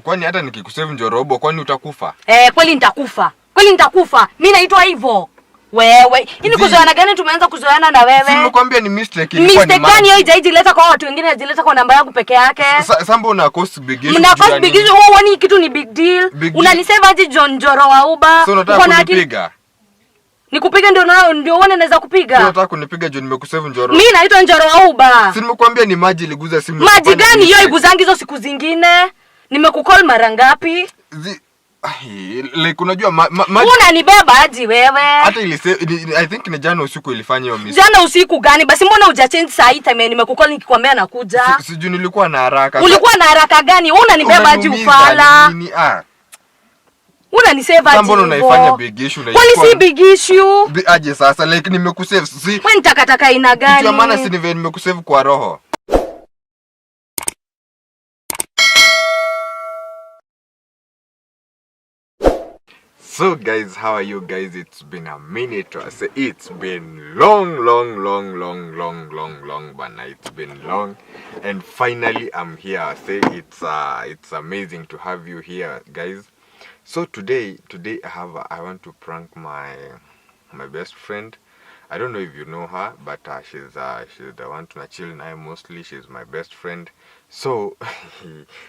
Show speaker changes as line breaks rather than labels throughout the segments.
Kwani hata nikikusave Njoro, kwani utakufa?
Eh, kweli nitakufa. Kweli nitakufa. Mimi naitwa hivyo. Wewe, hii ni
Zi.
kuzoeana gani tumeanza kuzoeana na
Si
wewe?
nimekuambia ni mistake, ilikuwa ni
Mistake gani hiyo
maji.
haijajileta kwa watu wengine, inajileta kwa namba yangu peke yake?
Sasa mbona una cause big issue?
Mna
Juu
cause
ya
big
nini?
issue, wewe huoni kitu ni big deal?
Big deal.
Unanisave aje John Njoro wa Uber?
So unataka
Uko na akili?
kunipiga?
Nikupige ndio nao ndio uone naweza
So
kupiga.
unataka kunipiga juu nimekusave Njoro?
Mimi naitwa Njoro wa Uber.
Si nimekuambia ni maji iliguza simu.
Maji
ikafanya
gani hiyo
mistake.
iguzangi hizo siku zingine? Nimekucall mara ngapi?
Ai, like unajua maji
Unanibeba aje wewe?
hata I think ni jana usiku ilifanya hiyo mistake.
Jana usiku gani? Basi mbona hujachange saa hii time nimekucall nikikwambia nakuja?
Sijui nilikuwa na haraka.
Ulikuwa na haraka gani? Wewe unanibeba aje
Unaniumiza
ufala?
nini? Ah.
Unanisave aje?
Sasa mbona
hivyo?
unaifanya big issue?
Kwani si big issue?
Aje sasa like nimekusave si
Wewe ni takataka aina
kitu ya maana, si
gani?
ni vile nimekusave kwa roho. So guys, how are you guys? It's been a minute. I say it's been long, long, long, long, long, long, long, but it's been long, and finally I'm here. I say it's amazing to have you here, guys. So today I want to prank my best friend. I don't know if you know her, but she's the one to chill naye mostly. She's my best friend. So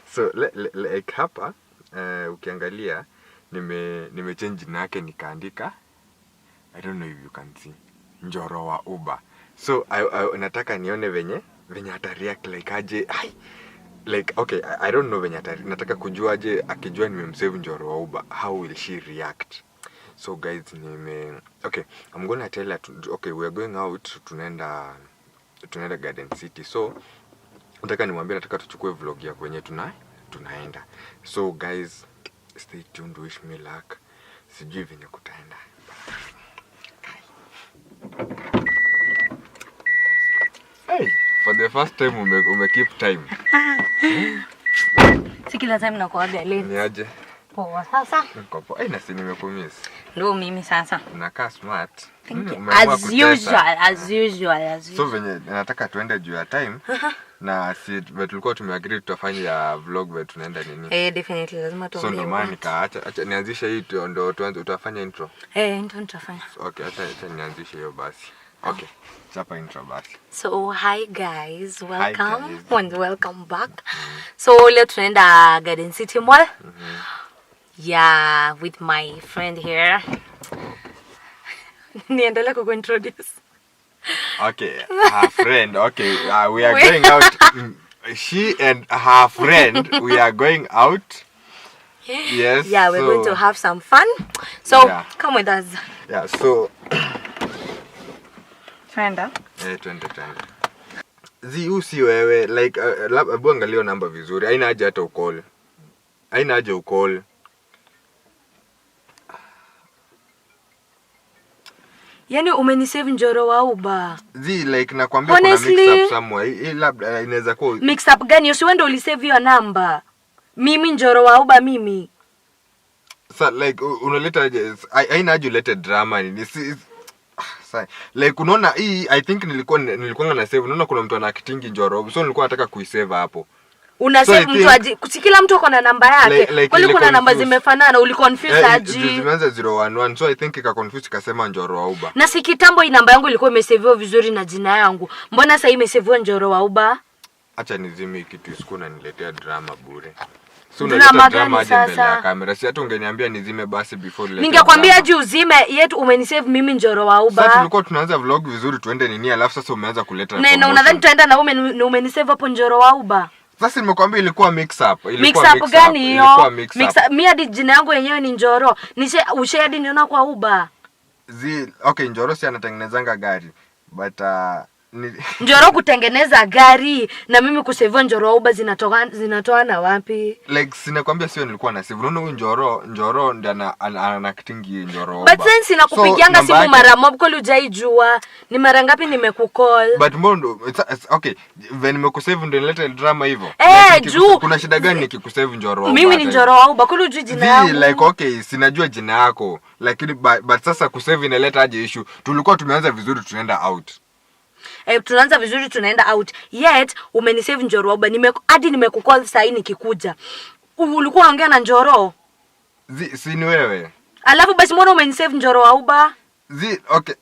so like hapa ukiangalia nime change jina yake nikaandika, I don't know if you can see, Njoro wa Uber. So I nataka nione venye ata react like aje. Ai, like okay, I don't know venye ata, nataka kujua aje akijua nimemsave Njoro wa Uber, how will she react? So guys, nime okay, I'm gonna tell her to, okay, we are going out, tunaenda Garden City. So nataka nimwambie nataka tuchukue vlog ya kwenye tunaenda. So guys, stay tuned, wish me luck. Sijui venye kutaenda. Hey, for the first time ume keep time.
Si kila time nakuaga late.
Ni aje?
Poa sasa.
Niko poa. Hey, na si nimekumiss.
Ndio mimi sasa.
Unakaa smart.
Thank you.
Umeamua
As
kutesa.
usual, as usual, as
So
usual.
venye nataka tuende juu ya time na si tulikuwa tumeagree tutafanya vlog vile tunaenda nini.
Eh, definitely lazima
So
tuongee.
ndo maana nikaacha, acha nianzishe hii ndo tuanze, utafanya intro.
Eh, ndio nitafanya.
Okay, acha nianzishe hiyo basi. Okay. Chapa intro basi.
So hi guys, welcome
guys.
and welcome back. So leo tunaenda Garden City Mall. Yeah, with my friend here. Niendelee kukuintroduce.
Okay, her friend. Okay, we are going out. She and her friend, we are going out. Yes.
Yeah, we're
so,
going to have some fun. So
Yeah.
come with us.
Yeah, so
Tunaenda.
eh, twende twende. Zi usi wewe like hebu angalia namba vizuri. Haina haja hata ucall. Haina haja ucall.
Yaani umenisave Njoro wa Uber.
Zi like nakwambia kuna mix
Honestly-
up somewhere. Hii labda inaweza kuwa
Mix up gani? Si wewe ndio ulisave hiyo namba. Mimi Njoro wa Uber mimi.
Sa like unaleta aje, haina haja ulete drama nini. Si like unaona hii, I think nilikuwa na save. Unaona kuna mtu ana acting Njoro. So nilikuwa nataka kuisave hapo.
Una
So
save
I
mtu
think-
aje? Si kila mtu ako na namba yake.
Like
Kwani kuna namba
niliconfuse.
zimefanana? Uliconfuse
Eh,
aje?
zimeanza 011, so I think ikaconfuse ikasema Njoro wa Uber.
Na si kitambo hii namba yangu ilikuwa imeseviwa vizuri na jina yangu. Mbona sasa imeseviwa Njoro wa Uber?
Acha nizime hii kitu isiku unaniletea drama bure. Si
Drama
unaleta drama
gani
aje mbele ya
sasa?
kamera? Si hata ungeniambia nizime basi before ulete
Ningekwambia
drama.
aje uzime yetu umenisave mimi Njoro wa
Sasa
Uber.
tulikuwa tunaanza vlog vizuri tuende nini, alafu sasa umeanza kuleta
Na na
promotion.
unadhani tutaenda na umenisave hapo Njoro wa Uber?
Sasa nimekwambia ilikuwa mix up.
Mix
Ilikuwa
up gani hiyo?
Ilikuwa mix
Mix
up.
up. Mimi hadi jina yangu yenyewe ni Njoro. Nishe ushe hadi niona kwa Uber.
Zi, okay, Njoro si anatengenezanga gari but ni
Njoro kutengeneza gari na mimi kuseviwa Njoro wa Uber zinatoana wapi?
Like sinakwambia sio nilikuwa na save. Unaona huyu Njoro ndiye ana acting hii Njoro wa
But
Uber.
since nakupigianga
So, namba
simu
yake-
mara mob kweli hujaijua. Ni mara ngapi nimekucall?
But mbona okay, when nimekusave ndio nilete drama hivyo.
Eh,
Like,
juu-
kuna shida gani nikikusave Njoro wa Uber
Mimi ni
hata
Njoro wa Uber, kweli hujui jina
Zi,
yangu?
like okay, sinajua jina yako lakini but sasa kusave inaleta aje issue? Tulikuwa tumeanza vizuri tunaenda out.
Eh, tunaanza vizuri tunaenda out. Yet umenisave Njoro wa Uber. Hadi nimekucall sasa nikikuja. Ulikuwa unaongea na Njoro?
Si ni wewe.
Alafu basi mbona umenisave Njoro wa Uber?
Okay.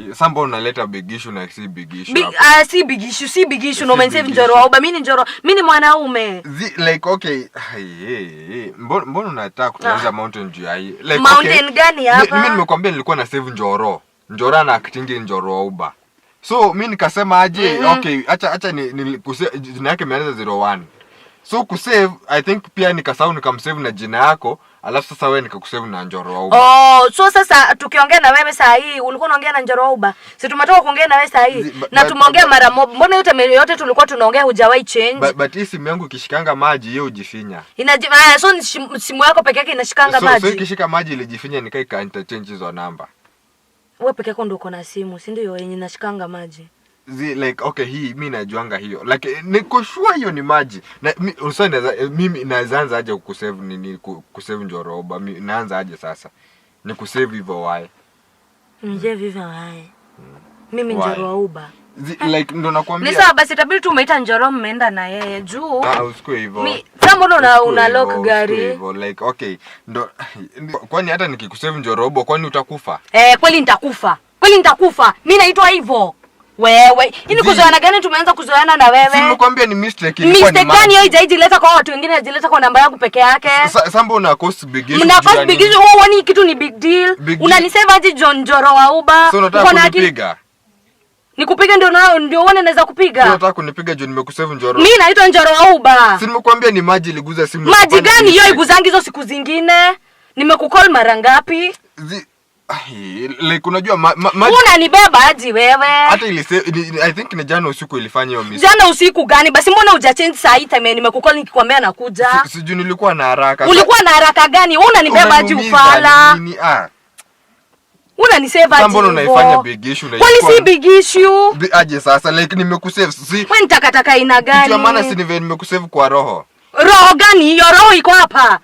Sasa mbona unaleta big issue na si big issue
Big,
hapo?
ah, si big issue, si big issue
Si
na umenisave
big
Njoro
issue.
wa Uber. Mimi ni Njoro, mimi ni mwanaume.
Like okay, ai, hey, hey. Mbona unataka kutengeneza mountain juu ya hii? Like,
Mountain
okay,
gani hapa?
Mimi nimekwambia nilikuwa na save Njoro. Njoro ana acting Njoro wa Uber. So mi nikasema aje, okay, acha jina yake imeanza 01. So kusave, I think pia nikasahau nikamsave na jina yako, alafu sasa wewe nikakusave na Njoro wa Uber.
Oh, so sasa tukiongea na wewe saa hii ulikuwa unaongea na Njoro wa Uber. Si tumetoka kuongea na wewe saa hii na tumeongea mara mob. Mbona yote tulikuwa tunaongea hujawahi change?
But hii simu yangu ikishikanga maji hiyo hujifinya.
So ni simu yako peke yake inashikanga maji.
So ikishika maji ilijifinya nikai ka interchange hizo namba.
Wewe peke yako ndio uko na simu, si ndio yenye inashikanga maji?
Like okay, hii mi najuanga hiyo. Like niko sure hiyo ni maji. Na mimi naanza aje kusave nini, kusave Njoro wa Uber? Mi naanza aje sasa? Ni kusave hivyo why?
Nje vivyo hai. Mimi
Why?
Njoro wa Uber.
Like ndo nakwambia.
Ni sawa basi itabidi tu umeita Njoro mmeenda na yeye juu.
Ah, usikue hivyo.
Sasa mbona
Usikue
una
hivyo,
lock
usikue
gari?
hivyo. Like okay, ndo kwani hata nikikusave Njoro wa Uber kwani utakufa?
Eh, kweli nitakufa. Kweli nitakufa. Mimi naitwa hivyo. Wewe, hii ni kuzoeana gani tumeanza kuzoeana na wewe?
Si nimekuambia ni mistake, ilikuwa ni
Mistake gani
maji.
hiyo haijajileta kwa watu wengine, haijileta kwa namba yangu peke yake?
Sasa mbona una cause big issue?
Mna
Juu
cause
ya
big
nini?
issue, wewe huoni kitu ni big deal?
Big deal.
Unanisave aje John Njoro wa Uber?
So unataka
Uko na akili?
kunipiga?
Nikupige ndio uone naweza
So
kupiga.
unataka kunipiga juu nimekusave Njoro?
Mimi naitwa Njoro wa Uber.
Si nimekuambia ni maji iliguza simu.
Maji
Ikafanya
gani hiyo
mistake.
iguzangi hizo siku zingine? Nimekucall mara ngapi?
Like unajua maji
Unanibeba aje wewe?
hata I think ni jana usiku ilifanya hiyo mistake.
Jana usiku gani? Basi mbona hujachange saa hii time nimekucall nikikwambia nakuja?
Sijui nilikuwa na haraka.
Ulikuwa na haraka gani? Wewe unanibeba aje
Unaniumiza,
ufala?
nini? Ah.
Unanisave
Sasa
aje?
mbona
hivyo?
unaifanya big issue?
Kwani
Unaichukua
si big issue?
Aje sasa like nimekusave si
Wewe ni takataka aina
kitu ya maana, si
gani?
ni vile nimekusave kwa roho.
Roho gani hiyo? Roho iko hapa.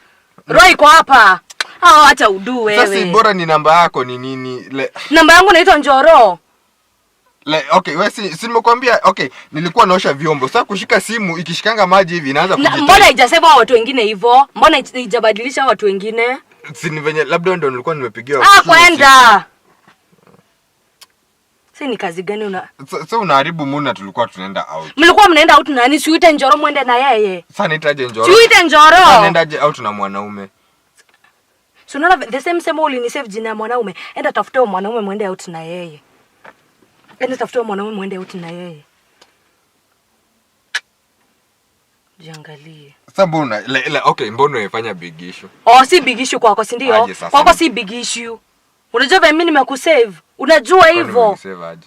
Roho iko hapa. Ah, acha udu
Sasa si
wewe.
bora ni namba yako ni nini?
Namba yangu naitwa Njoro.
Like, okay, wewe si nimekuambia okay, nilikuwa naosha vyombo. Sasa kushika simu ikishikanga maji hivi inaanza
Na,
kujita.
mbona haijasema watu wengine hivyo? Mbona haijabadilisha watu wengine?
Si ni venye labda ndo nilikuwa nimepigiwa.
Ah, kwenda. Si ni kazi gani una
Sasa unaharibu muna, tulikuwa tunaenda out.
Mlikuwa mnaenda out nani? Si uite Njoro mwende na yeye.
Sasa nitaje Njoro?
Si uite Njoro.
Sasa naendaje out na mwanaume?
Si unaona the same same ulinisave jina ya mwanaume. Enda tafuta huyo mwanaume mwende out na yeye. Enda tafuta huyo mwanaume mwende out na yeye. Jiangalie.
Sasa mbona okay, mbona unaifanya big issue?
Oh, si big issue kwako, si ndio?
Aje sasa.
Kwako si big issue. Unajua vile mimi nimekusave. Unajua
Kwani
hivyo.
umenisave aje?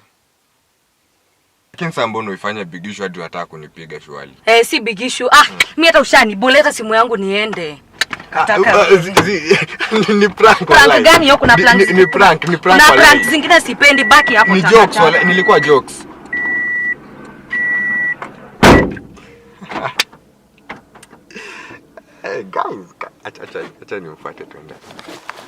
Lakini sasa mbona uifanye big issue hadi unataka kunipiga shwali?
Eh, si big issue. Ah, mimi hata ushanibuleta simu yangu niende. Kataka.
Ni prank
Prank
wallahi.
gani hiyo? Kuna prank.
Ni prank, ni prank
Kuna
wallahi.
prank zingine sipendi, baki hapo.
Ni
takataka.
jokes wallahi, nilikuwa jokes. Hey guys, acha nimfuate tuende.